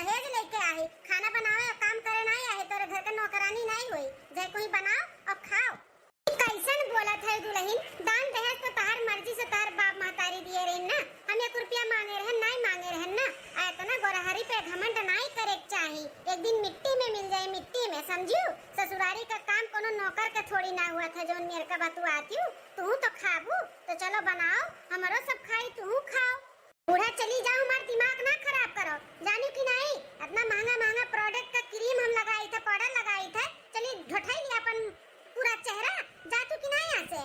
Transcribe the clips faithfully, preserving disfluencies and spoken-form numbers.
दहेज लेके आही, खाना बनावे और काम करे नाहीं आही, तोरे घर के नौकरानी नाहीं होई, जे कोई बनाओ और खाओ। कैसन बोलत है दुलहिन, दान दहेज तो तहार मर्जी से तहार बाप महतारी दिए रहिन ना, हम एक रुपया मांगे रहन, नाहीं मांगे रहन ना। आ इतना गोरहरी पे घमंड नाहीं करे के चाही, एक दिन मिट्टी में मिल जाए, मिट्टी में, समझियो। ससुरारी का काम कोनो नौकर के थोड़ी ना हुआ था, जौन मेर का बतुआती हूँ, तू तो खाबू, तो चलो बनाओ, हमरो सब खाई, तू खाओ। बूढ़ा चली जाओ, हमार दिमाग ना खराब करो, जानियो कि नाहीं? इतना महंगा महंगा प्रोडक्ट का क्रीम हम लगाई थे, पाउडर लगाई थे, चली ढोठाई लिया अपन पूरा चेहरा, जातू कि नाहीं यहाँ से?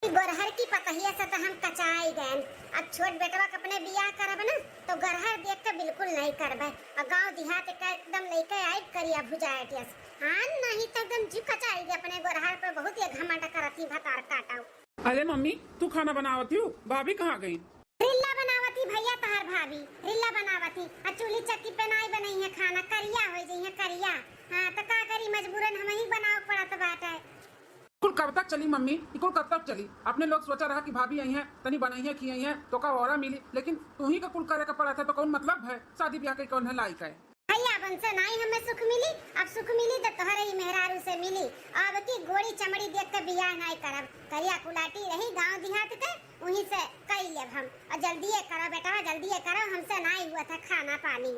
ई गोरहर की पतहिया से तो हम कचाई गए। अब छोट बेटवा के अपने बियाह करब ना, तो गोरहर देख के बिल्कुल नाहीं करबे। और गांव देहात का एकदम लेके आइब करिया भुजाए टियस। हाँ, नाहीं तो एकदम जीव कचाई गए अपने गोरहर पे, बहुत ये घमंड करत ही भतार काटाऊ। अरे मम्मी, तू खाना बनावत हू, भाभी कहाँ गई? रिल्ला बनावती भैया तहार भाभी, रिल्ला बनावती। आ चूल्ही चक्की पे नाई बनई है खाना, करिया हो जई है, करिया। हाँ, तो का करी, मजबूरन हमही बनावे पड़त बाटे। कुल कब तक चली मम्मी, ई कुल कब तक चली? अपने लोग सोचा रहा कि भाभी आई हैं, तनी बनई है, खियई है, तो का औरा मिली, लेकिन तू ही का कुल करे का पड़त है, तो कौन मतलब है? शादी ब्याह के कौन है लायक है? भैया बन से नाई हमें सुख मिली, अब सुख मिली तो तोहरे ही मेहरारू से मिली। अब की गोरी चमड़ी देख के बियाह नाई करब, करिया कुलाटी रही गांव देहात के, उहीं से कई लेब हम। और जल्दिए करो बेटा, जल्दिए करो, हमसे नाई हुआ था खाना पानी।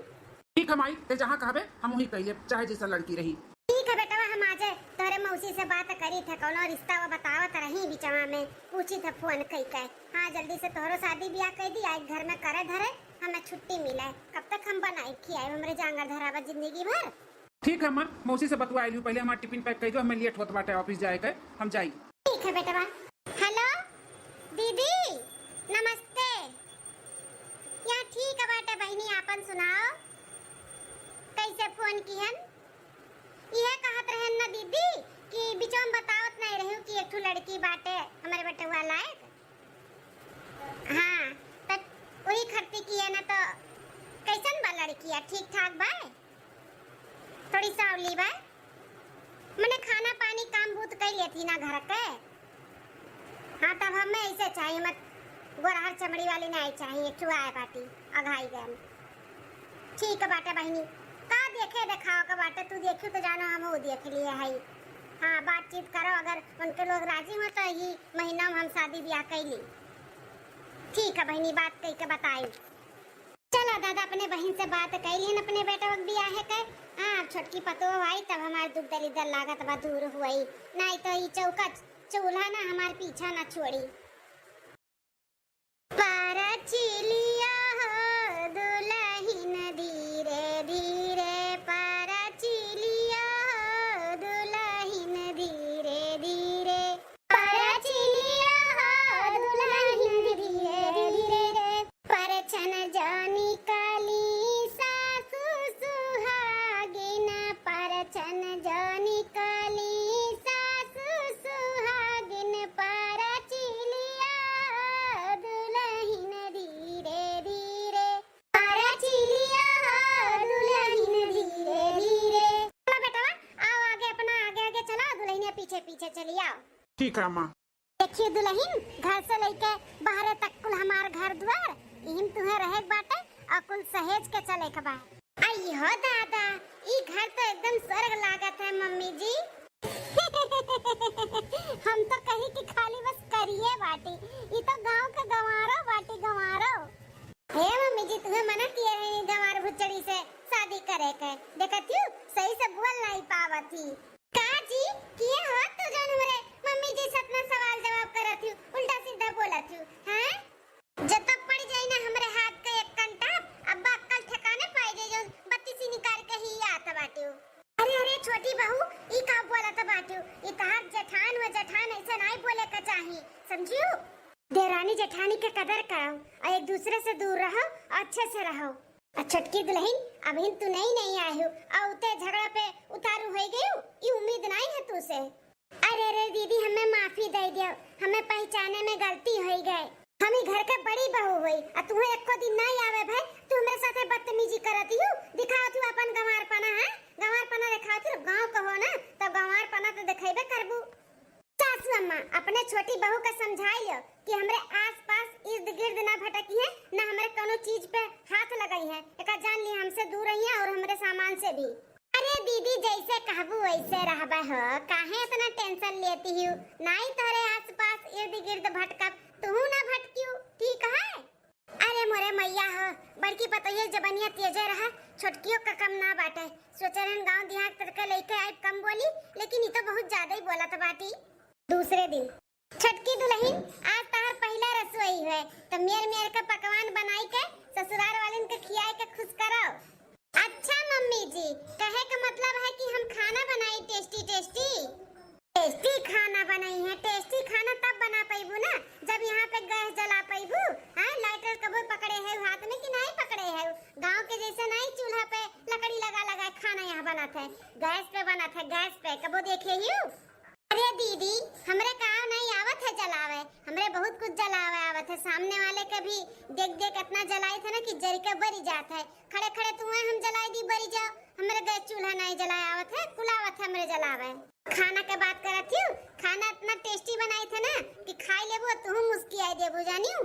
ठीक है माई, ते जहाँ कहबे हम वहीं कई लेब, चाहे जैसा लड़की रही। ठीक है बेटवा, हम आजे तोहरे मौसी से बात करी थे, कौनो रिश्ता वो बतावत रही बिचवा में, पूछी थे फोन कई के। हाँ, जल्दी से तोहरो शादी ब्याह कर दी, आज घर में करे धरे, हमें छुट्टी मिले। कब तक हम बनाई खियाई, हमरे जांगर धरावा जिंदगी भर। ठीक है अम्मा, मौसी से बतुआ आइल हूँ, पहले हमार टिफिन पैक कर दो, हमें लेट होत बाटे ऑफिस जाए के, हम जाई। ठीक है बेटवा। हेलो दीदी, नमस्ते। या ठीक है बाटे बहिनी, आपन सुनाओ, कैसे फोन किहन? इहे कहत रहन ना दीदी कि बिचवा में बतावत नहीं रही कि एक ठो लड़की बाटे हमारे बेटवा लायक। हाँ, त वही खरती किहे ना, तो कैसन बा लड़किया? ठीक ठाक बा? थोड़ी सावली बा? मने खाना पानी काम बूत कई लेती ना घर के? हाँ, तब हमें ऐसे चाहिए, मत गोरहर चमड़ी वाली नहीं चाहिए, चुआए बाटी, अघाई गन। ठीक बाटे बहिनी, का देखे देखाव के बाटे, तू देखियो तो जानो, हम वो देख लिए है। हाँ, बातचीत करो, अगर उनके लोग राजी हो तो यही महीना में हम शादी ब्याह कैली। ठीक है बहिनी, बात कई के बताई। चला दादा, अपने बहिन से बात कैलियन अपने बेटवा के बियाहे के। हाँ, अब छोटकी पतोह आई तब हमार दुख दरिद्र लागत बा दूर हुई, नाई तो ई चौका चूल्हा ना हमार पीछा ना छोड़ी। परचिलिया हो दुलहिन धीरे धीरे, परचिलिया हो दुलहिन धीरे धीरे, परचिलिया हो दुलहिन धीरे धीरे। परछन जानी काली सासु सुहागिन, परछन जानी काली सासु सुहागिन, परचिलिया दुलहिन धीरे धीरे, परचिलिया दुलहिन धीरे धीरे। चलो बेटवा, आओ आगे, अपना आगे आगे चला, दुलहिनिया पीछे पीछे चली आओ। ठीक है अम्मा। देखियो दुलहिन, घर से लेके बाहरे तक कुल हमार घर दुआर, इहिम तुहे रहे के बाटे और कुल सहेज के चले के बा। आई हो दादा, ई घर तो एकदम स्वर्ग लागत है मम्मी जी। हम तो कही कि खाली बस करिए बाटी, ई तो गांव के गंवारो बाटी, गंवारो। हे मम्मी जी, तुहे मना किए रहे गंवार भुचड़ी से शादी करे के, देखत हूँ सही से बोल नहीं पावत ही। का जी, किए हो तू जौन हमरे मम्मी जी से इतना सवाल जवाब करत हूँ, उल्टा सीधा बोलत हूँ, हैं? जब तक पड़ जाई ना हमरे हाथ के एक कंटा, अब्बा अक्कल ठिकाने पाई जाई, जौन बत्तीसी निकाल के ही आत बाटू। अरे, अरे, छोटी बहू, ई का बोलत बाटू? ई तहार जेठान व जेठान ऐसे नाई बोले के चाही, समझियो? देरानी जेठानी के कदर करो और एक दूसरे से दूर रहो और अच्छे से रहो। आ छोटकी दुलहिन, अबहिन तू नई नई आयू, आ उते झगड़ा पे उतारू होई गयू, ई उम्मीद नाई है तू से। अरे रे दीदी, हमें माफी दे दियो, हमें पहचाने में गलती होई गए। हम ई घर के बड़ी बहू होई, आ तुहे एको दिन नाई आवे भय, तू हमरे साथे बदतमीजी करत हू, दिखावत हू अपन गंवारपना, हैं? गंवारपना दिखावत हू, गाँव कहो ना, तब गंवारपना तो दिखेबे करबू। सासू अम्मा, अपने छोटी बहू का समझाई लियो कि हमरे आसपास इर्द गिर्द ना भटकी है, ना हमरे कोनो चीज पे हाथ लगाई है। एका जान ली हमसे दूर रही है और हमरे अरे दीदी, जैसे कहबू वैसे रहबे हो, काहे इतना tension लेती हूँ? नाई तोरे आसपास इर्द गिर्द भटकब, तू ना भटकियो, ठीक है? अरे मोरे मैया हो, बड़की पतोहिया जबनिया तेजे रहा, छोटकियो का कम ना बाटे। सोचे रहन गाँव देहात तक के लइके आइब कम बोली, लेकिन ई तो बहुत ज्यादा ही बोलत बाटी। दूसरे दिन, छोटकी दुलहिन, आज तहार पहिला रसोई है, तो मेर मेर के पकवान बनाई के ससुरार वालिन के खियाए के खुश कराओ। अच्छा मम्मी जी, कहे के मतलब है कि हम खाना बनाई tasty tasty। Tasty खाना बनाई है, tasty खाना तब बना पैबू ना जब यहाँ पे gas जला पैबू। हाँ, lighter कबो पकड़े है हाथ में कि नहीं पकड़े है? गाँव के जैसे नहीं चूल्हा पे लकड़ी लगा लगा खाना यहाँ बनत है, gas पे बनत है, gas पे। कबो देखे ही? अरे दीदी, हमरे का नहीं आवत है जलावे, हमरे बहुत कुछ जलावे आवत है। सामने वाले के भी देख देख इतना जलाई थे ना कि जर के बरी जात है। खड़े खड़े तुहे हम जलाई दी, बरी जाओ। हमरे गैस चूल्हा नहीं जलाए आवत है, कुलावत है हमरे जलावे। खाना के बात करत हियो, खाना इतना tasty बनाई थे ना कि खाई लेबू और तुहू मुस्कियाई देबू, जानियो।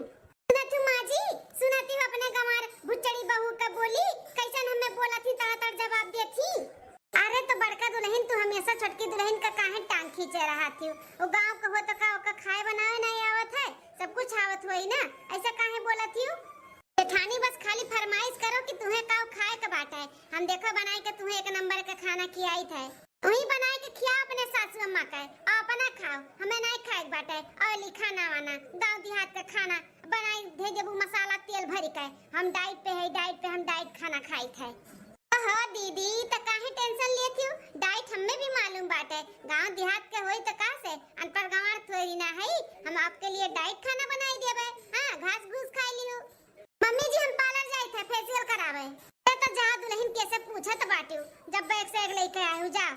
सुनत हूँ माँ जी, सुनत हूँ अपने गंवार भुच्चड़ी बहू का बोली, कैसन हमें बोलत ही, तड़ातड़ जवाब देत ही। अरे तो बड़का दुलहिन, तू हमेशा छोटकी दुलहिन का काहे टांग खींचे रहत ही? वो गाँव के हो तो का ओका खाए बनावे नहीं आवत है? सब कुछ आवत होई ना, ऐसा काहे बोलत ही? जेठानी बस खाली फरमाइश करो कि तुहे का खाए के बाटे, हम देखो बनाई के तुहे एक नंबर के खाना खियाई थे। वही बनाई के खिया अपने सासू अम्मा के, और अपना खाओ, हमें नहीं खाए के बाटे। और ली खाना वाना, गाँव देहात का खाना बनाई दे देबू मसाला तेल भरी के। हम diet पे है, diet पे, हम diet खाना खाई थे। ओहो दीदी, त काहे tension लेत हो? Diet हमें भी मालूम बाटे, गाँव देहात के होई त का से, अनपढ़ गंवार थोड़ी ना है, हम आपके लिए diet खाना बनाई देबे। हाँ, घास घूस खाई लियो। मम्मी जी, हम parlour जाई थे facial करावे। ए तो जा दुलहिन, कैसे पूछत बाटियो, जब bag से एक लेके आए हो, जा।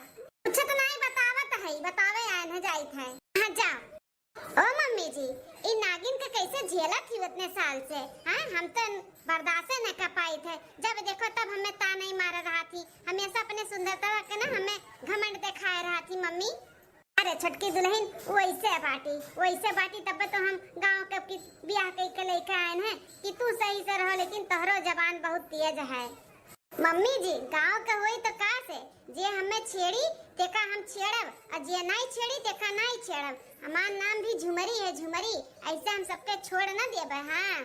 पूछत नहीं, बतावत है, बतावे आए न जाई थे। हाँ, जा। ओ मम्मी जी, ई नागिन के कैसे झेलत ही उतने साल से? हाँ, हम तो बर्दाश्त न कर पाई थे। जब देखो तब हमें ताना ही मार रहा थी, हमेशा अपने सुंदरता के ना हमें घमंड दिखाए रहा थी मम्मी। अरे छोटकी दुलहिन, वैसे बाटी, वैसे बाटी, तब तो हम गाँव के की बियाह कई के लेके आए हैं कि तू सही से रहो, लेकिन तोहरो जबान बहुत तेज है। मम्मी जी, गाँव के होई तो का से, जे हमें छेड़ी, तेका हम छेड़ब, और जे नाई छेड़ी, तेका नाई छेड़ब। हमार नाम भी झुमरी है, झुमरी। ऐसे हम सबके छोड़ न देबे, हाँ।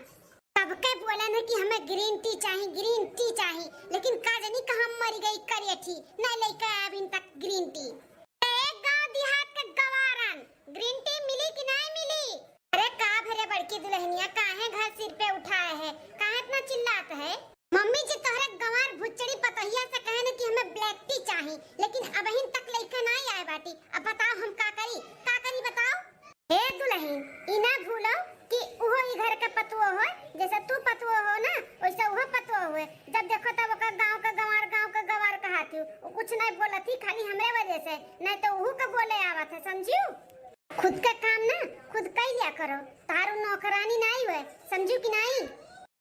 सबके बोलन है कि हमें green tea चाही, green tea चाही, लेकिन का जानी कहाँ मरी गई करेठी, नहीं लेके आया अभी तक green tea। ए गाँव देहात के गवारन, green tea मिली कि नहीं मिली? अरे का भरे बड़की दुलहिनिया, काहे घर सिर पे उठाए है, काहे इतना चिल्लात है? मम्मी जी, तोहरे गंवार भुच्चड़ी पतोहिया से कहे न कि हमें black tea चाही, लेकिन अबहिन तक लइके नाई आए बाटी। अब बताओ हम का करी, का करी बताओ? ए दुलहिन, ई ना भूलो कि उहो ई घर के पतुओ होय, जैसे तू पतुओ हो ना, वैसे उहो पतुओ होय। जब देखो तब ओकर गाँव के गंवार, गाँव के गंवार कहात ही। वो कुछ नहीं बोलत ही, खाली हमरे वजह से, नहीं तो उहू के बोले आवत है, समझियो? खुद के काम ना खुद कई लिया करो, तारू नौकरानी नाई हुए, समझू कि नाई?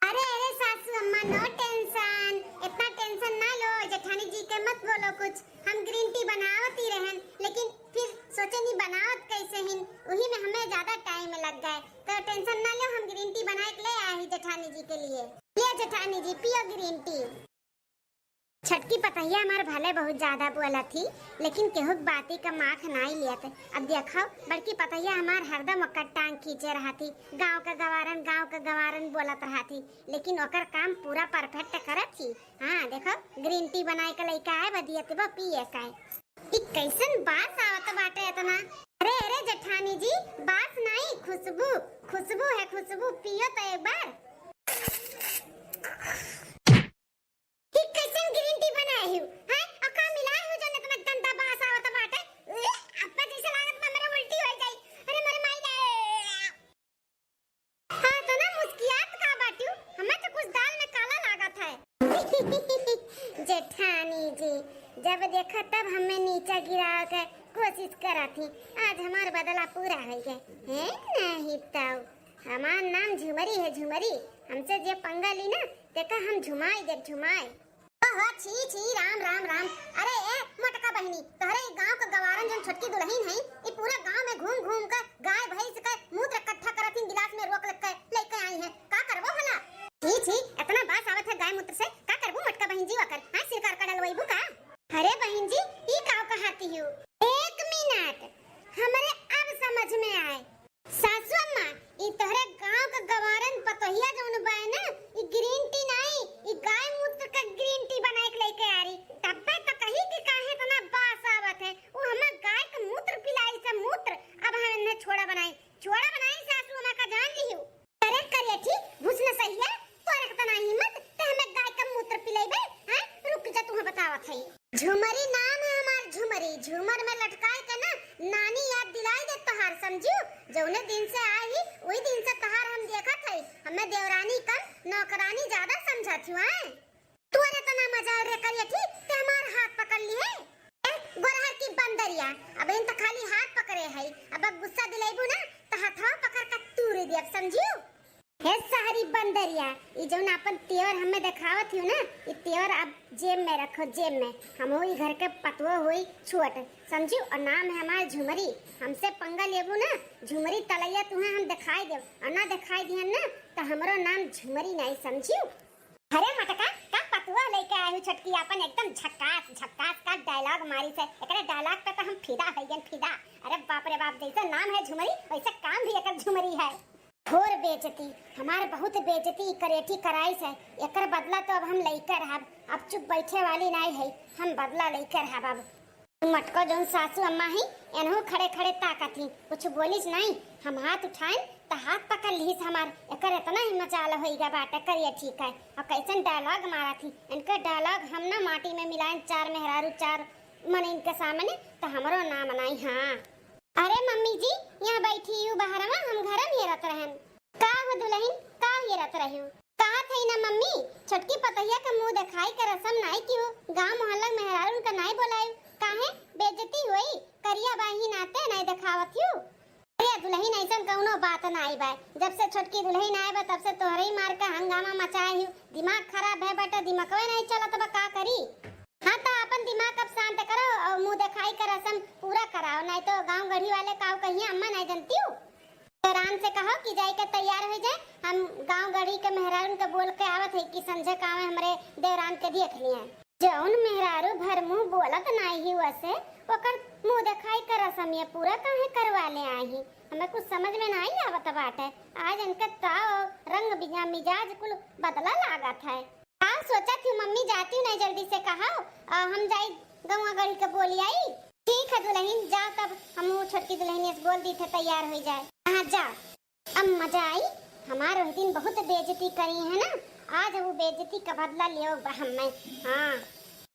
अरे अरे सासू अम्मा, no tension, इतना tension ना लो, जेठानी जी के मत बोलो कुछ। हम green tea बनावत ही रहन, लेकिन फिर सोचे नहीं बनावत कैसे हिन, वही में हमें ज्यादा time लग गए। तो tension ना लो, हम green tea बना के ले आए ही जेठानी जी के लिए। ले जेठानी जी, पियो green tea। छोटकी पतोहिया हमार भले बहुत ज्यादा बोलत ही, लेकिन केहू के बाती का माख नाई लियत। अब देखो, बड़की पतोहिया हमार हरदम ओकर टांग खींचे रहत ही, गाँव के गवारन, गाँव के गवारन बोलत रहत ही, लेकिन ओकर काम पूरा perfect करत ही। हाँ, देखो, green tea बनाए के लइके आए, बदियत बा पिए का। ई कैसन बास आवत बाटे इतना? अरे, अरे, जेठानी जी, बास नाई, खुशबू, खुशबू है, खुशबू, पियो तो एक बार। ई कैसन green tea बनाए हो, हैं? और का मिलाए हो जौन इतना गंदा बास आवत बाटे? ए, अब्बा जैसे लागत बा, हमरा उल्टी हो जाई। अरे, मरे माई रे। हाँ, तो ना मुस्कियात का बाटियो, हमें तो कुछ दाल में काला लागत है। जेठानी जी, जब देखा तब हमें नीचा गिरावे के कोशिश करत ही। आज हमार बदला पूरा हो गए। हैं, नहीं तो हमार नाम झुमरी है, झुमरी। हमसे जे पंगा ली ना, तेका हम झुमाई देब, झुमाई। ओहो, छी, छी, राम, राम, राम। अरे, ए, मोटका बहिनी, तोहरे ई गाँव के गवारन जौन छोटकी दुलहिन है, ई पूरा गाँव में घूम, घूम के गाय, भैंस के मूत्र इकट्ठा करत ही, गिलास में रोक लेके, लेके आई है। का करबो भला? छी, छी, इतना बास आवत है गाय मूत्र से, का करबो मोटका बहिन जी ओकर? हाँ, सिर कार का डलवैबू का? छुआ, तोरे तना मजाल रे करियठी, ते हमार हाथ पकड़ लिहे। ए, गोरहर की बंदरिया, अब इन त खाली हाथ पकड़े है, अब गुस्सा दिलैबू ना, त हथवा पकड़ के तूर देब, समझियो? हे सहरी बंदरिया, ई जौन आपन तेवर हमें देखावत हियो ना, ई तेवर अब जेब में रखो, जेब में। हमहू ई घर के पतोह होई छोट, समझियो? और नाम है हमार झुमरी। हमसे पंगा लेबू ना, झुमरी तलैया तुहें हम देखाई देब, और ना देखाई दिहन ना, त हमरो नाम झुमरी नहीं, समझियो? अरे मटका, का पतुआ लेके आए हो छोटकी आपन, एकदम झक्कास, झक्कास का dialogue मारी से। एकरे dialogue पे तो हम फिदा हो गए, फिदा। अरे बाप रे बाप, जैसे नाम है झुमरी, वैसे काम भी एकर झुमरी है। घोर बेइज्जती, हमार बहुत बेइज्जती करेठी कराई से। एकर बदला तो अब हम लेकर रहब, अब चुप बैठे वाली नहीं है, हम बदला लेकर रहब अब। मटको जौन सासू अम्मा ही, एनहू खड़े खड़े ताकत ही, कुछ बोलिस नहीं। हम हाथ उठाइन त हाथ पकड़ लिहिस हमार। एकर इतना ही मजाल होइगा बाटे, करिया ठीक है। और कैसन dialogue मारत ही, इनके dialogue हम ना माटी में मिलाइन, चार मेहरारू चार मन इनके सामने, त हमरो नाम नहीं। हाँ, अरे मम्मी जी, यहाँ बैठी हूँ बहरवा, हम घर में हेरत रहन। का हो दुलहिन, का हेरत रही हो? कहा थई ना मम्मी, छोटकी पतोहिया के मुंह देखाई के रसम नाई की हो, गांव मोहल्ला मेहरारून का नाई बोलायु, काहे बेइज्जती होई, करिया बाही नाते नाई देखावत हियो। अरे दुलहिन, ऐसन कौनो बात नाई बा, जब से छोटकी दुलहिन आए बा तब से तोहरे ही मार का हंगामा मचाए हियो, दिमाग खराब है बेटा, दिमागवे नाई चलत बा, का करी? हाँ, त आपन दिमाग अब शांत करो और मुंह देखाई के रसम पूरा कराओ, नाई तो गांव गढ़ी वाले काव कहिए अम्मा नाई जनती हूँ। देवरान से कहो कि जाई के तैयार हो जाए, हम गांव गढ़ी के मेहरारून के बोल के आवत है कि संझे कावे हमरे देवरान के देख लिए। जौन मेहरारू भर मुंह बोलत नाई ही वसे, ओकर मुंह देखाई के रसम ये पूरा काहे करवा ले आई ही? हमें कुछ समझ में नाई आवत बाटे। आज इनके ताव रंग बिजा-, मिजाज कुल बदला लागत है। का सोचत हूँ मम्मी, जाती हूँ नहीं जल्दी से कहा, आ, हम जाई गौवा गढ़ी के बोली आई। ठीक है दुलहिन, जाओ तब हम छोटकी दुलहिनिया से बोल दी थे तैयार हो जाए। हाँ जाओ, अब मजा आई। हमार वही दिन बहुत बेइज्जती करी है ना, आज वो बेइज्जती का बदला लियो बा हमें। हाँ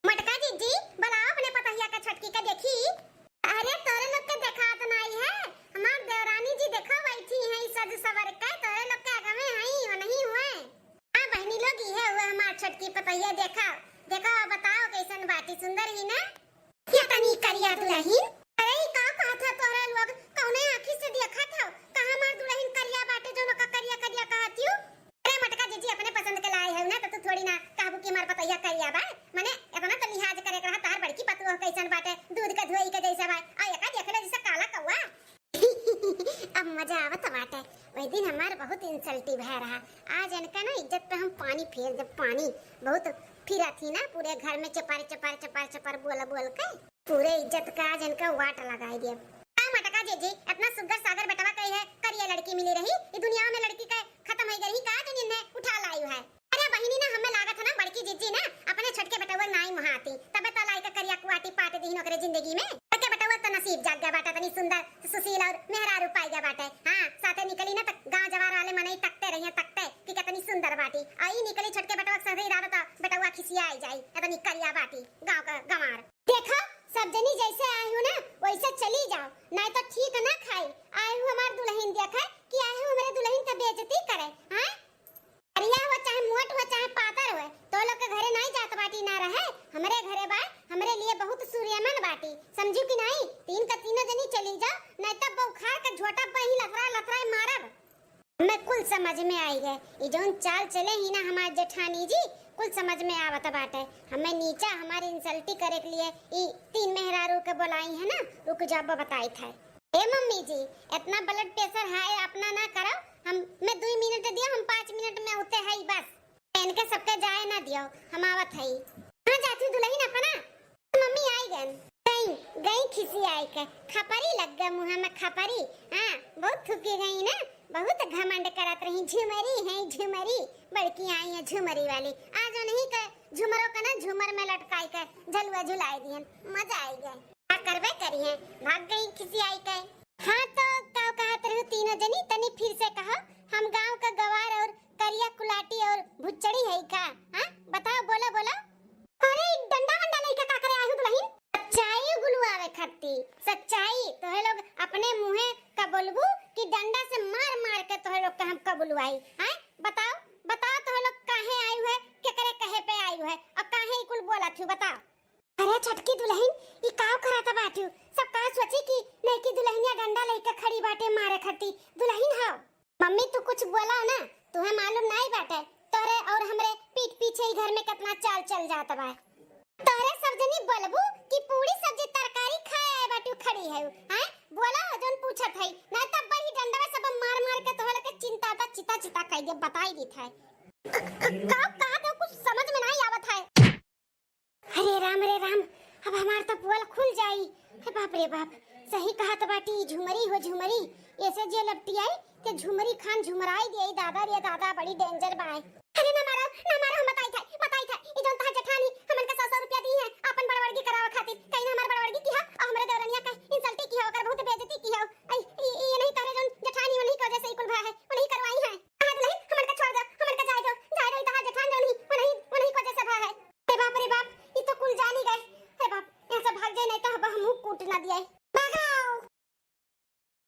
मटका जीजी, बुलाओ अपने पतोहिया का छोटकी का देखी। अरे तोरे लोग के देखात नाई है, हमार देवरानी जी देखो बैठी हैं सज सवर के, तोरे लोग के आगे में हई, वो नहीं हुए। हाँ बहनी लोग, इहे हुए हमार छोटकी पतोहिया, देखो, देखो, बताओ कैसन बाटी, सुंदर ही ना? ये तनी करिया दुलहिन। अरे ई का कहत है तोरे लोग, कौने आँखी से देखत हो? कहाँ हमार दुलहिन करिया बाटे जो ओका करिया करिया कहत हूँ? अरे मटका जीजी अपने पसंद के लाए है ना, तो तू थोड़ी ना कहबू कि हमार पतोहिया करिया बा। मने इतना तो लिहाज करे के रहा, तार बड़की पतोह कैसन बाटे, दूध का धोई के जैसा बा, आ एका देख ले जैसा काला कौआ। अब मजा आवत बाटे। वही दिन हमार बहुत इंसल्टी भय रहा, आज इनका ना इज्जत पे हम पानी फेर देब, पानी। बहुत फिरा थी ना पूरे घर में चपर चपर चपर चपर बोल बोल के, पूरे इज्जत का आज इनका वाट लगाई देब। का मटका जीजी, इतना सुग्गर सागर बेटवा कही है, करिया लड़की मिली रही, ई दुनिया में लड़की के खत्म हो गई का, जो इन्हें उठा लाई है। अरे बहिनी ना, हमें लागत है ना बड़की जीजी ना अपने छोटके बेटवा नाई मुहाती, तबे तो लाई के करिया कुआटी पाट दीहिन ओकरे जिंदगी में। छोटके बेटवा तो नसीब जाग गया बाटे, तनी सुंदर सुशील और मेहरारू पाई गया बाटे। हाँ, साथे निकली ना तो गांव जवार वाले मनई तकते रहिए, तकते कि कितनी सुंदर बाटी। आ ई निकली छोटके बेटवा के साथे इरादा तो बेटवा खिसिया आई जाई, इतनी करिया बाटी गांव का गंवार। देखो, सब जनी जैसे आई हूँ ना वैसे चली जाओ, नहीं तो ठीक ना खाई। आई हूँ हमार दुलहिन देखे कि आई हूँ हमारे दुलहिन का बेइज्जती करे। हाँ, करिया हो चाहे मोट हो चाहे पातर हो, तो लोग के घरे नाई जात बाटी ना रहे, हमरे घरे बा, हमरे लिए बहुत सूर्यमन बाटी, समझू कि नाई? तीन का तीनों जनी चली जाओ, नहीं तब बौखार के झोटा बही लथरा लथराई मारब। हमें कुल समझ में आई गए, ई जौन चाल चले ही ना हमार जेठानी जी, कुल समझ में आवत बाटे। हमें नीचा हमारी इंसल्टी करे के लिए ई तीन मेहरारू के बोलाई है ना, रुक जाओ बताई था। ए मम्मी जी, इतना blood pressure high अपना ना करो, हम, मैं दुई मिनट दियो, हम पाँच मिनट में होते है बस। इनके सबके जाए ना दियो, हम आवत है। कहाँ जाती दुलहिन अपना? मम्मी आई गन। गई, गई खिसी आई के, खपरी लग गए मुँह में खपरी। हाँ, बहुत थुकी गई ना, बहुत घमंड करत रही, झुमरी है झुमरी, बड़की आई है झुमरी वाली। आज उन्हीं के झुमरों के ना झुमर में लटकाई के झलुआ झुलाई दियन, मजा आई गए। का करबे करी है, भाग गई खिसियाई के। हाँ तो का कहत रहू तीनों जनी, तनी फिर से कहो, हम गांव का गवार और करिया कुलाटी और भुच्चड़ी है का? हाँ बताओ, बोलो बोलो। अरे डंडा वंडा लइके का करे आयु दुलहिन? सच्चाई गुलुआवे खाती, सच्चाई। तोहे लोग अपने मुँहे का बोलबू कि डंडा से मार मार के तोहे लोग के हम का बुलवाई? हाँ बताओ, बताओ तोहे लोग काहे आयु है, केकरे कहे पे आयु है, और काहे ई कुल बोलत हूँ, बताओ। अरे छोटकी दुलहिन, ई काव करत बाटू? सब का सोची कि नईकी दुलहिनिया डंडा लइके खड़ी बाटे मारे खती। दुलहिन हव। मम्मी, तू कुछ बोला ना, तुहे मालूम नाई बाटे, तोहरे और हमरे पीठ पीछे ही घर में कितना चाल चल जात बा। तोहरे सब जनी बोलबू कि पूरी सब्जी तरकारी खाए आए बाटू खड़ी है, हैं? बोला, जौन पूछत है, ना तब बड़ी डंडवा सब मार मार के तोहरे के चिंता ता चिता चिता कह दे, बताई देत है। का, का तो कुछ समझ में नाई आवत है। अरे राम रे राम, अब हमार तो पोल खुल जाई। हे बाप रे बाप, सही कहत बाटी ई झुमरी हो झुमरी, ऐसे जे लपटी आई ते झुमरी खान झुमराई दिए दादा रे दादा, बड़ी danger बाय। अरे ना मारो, ना मारो, हम बताई था,